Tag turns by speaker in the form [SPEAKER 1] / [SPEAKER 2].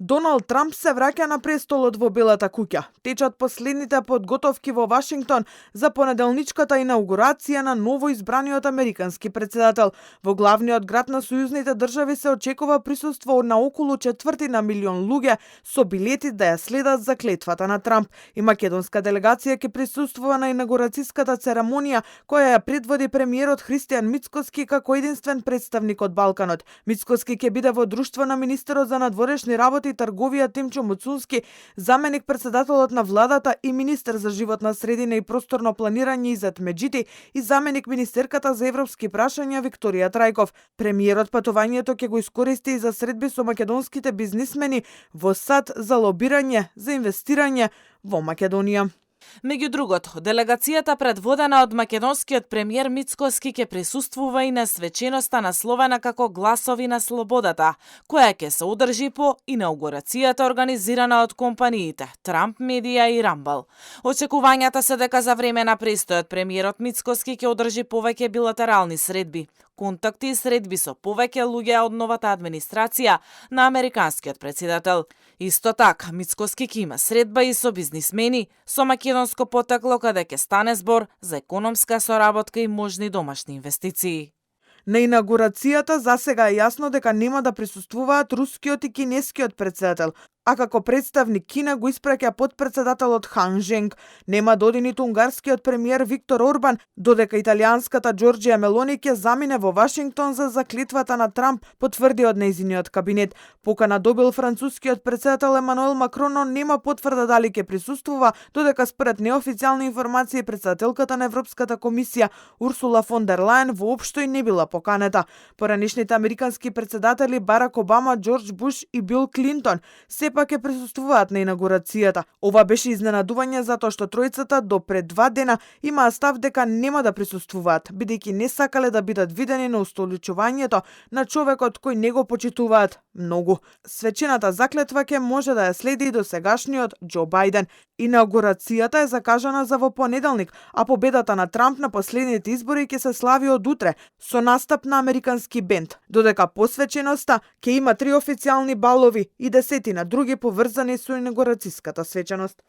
[SPEAKER 1] Доналд Трамп се враќа на престолот во Белата куќа. Течат последните подготовки во Вашингтон за понеделничката инаугурација на ново избраниот американски претседател. Во главниот град на сојузните држави се очекува присуство на околу 1/4 милион луѓе со билети да ја следат за клетвата на Трамп. И македонска делегација ќе присуствува на инаугурацијската церемонија која ја предводи премиерот Христијан Мицкоски како единствен представник од Балканот. Мицкоски ќе биде во друштво на министерот за надворешни работи и трговија Тимчо Муцунски, заменик председателот на владата и министер за животна средина и просторно планирање Изет Меджити и заменик министерката за европски прашања Викторија Трајков. Премиерот патувањето ќе го искористи и за средби со македонските бизнисмени во САД за лобирање за инвестирање во Македонија.
[SPEAKER 2] Меѓу другото, делегацијата предводена од македонскиот премиер Мицкоски ќе присуствува и на свеченоста насловена како Гласови на слободата, која ќе се одржи по инаугурацијата организирана од компаниите Трамп Медија и Рамбл. Очекувањата се дека за време на престојот премиерот Мицкоски ќе одржи повеќе билатерални средби, контакти и средби со повеќе луѓе од новата администрација на американскиот претседател. Исто така, Мицкоски ќе има средба и со бизнисмени со македонско потекло каде ќе стане збор за економска соработка и можни домашни инвестиции.
[SPEAKER 1] На инаугурацијата засега е јасно дека нема да присуствуваат рускиот и кинескиот претседател, а како представник Кина го испраќа потпредседателот Хан Женг. Нема да оди ниту унгарскиот премиер Виктор Орбан, додека италијанската Џорџија Мелони ќе замине во Вашингтон за заклетвата на Трамп, потврди од нејзиниот кабинет. Покана добил францускиот претседател Емануел Макрон, но нема потврда дали ќе присуствува, додека според неофицијални информации претседателката на Европската комисија Урсула фон дер Лајен воопшто и не била поканета. Поранешните американски претседатели Барак Обама, Џорџ Буш и Бил Клинтон сепак ќе присуствуваат на инаугурацијата. Ова беше изненадување затоа што тројцата до пред 2 дена имаа став дека нема да присуствуваат, бидејќи не сакале да бидат видени на устоличувањето на човекот кој не го почитуваат многу. Свечената заклетва ќе може да ја следи и до сегашниот Џо Бајден. Инаугурацијата е закажана за во понеделник, а победата на Трамп на последните избори ќе се слави од утре со настап на американски бенд, додека посвеченоста ќе има 3 официјални балови и десетина други поврзани со инаугурацијската свеченост.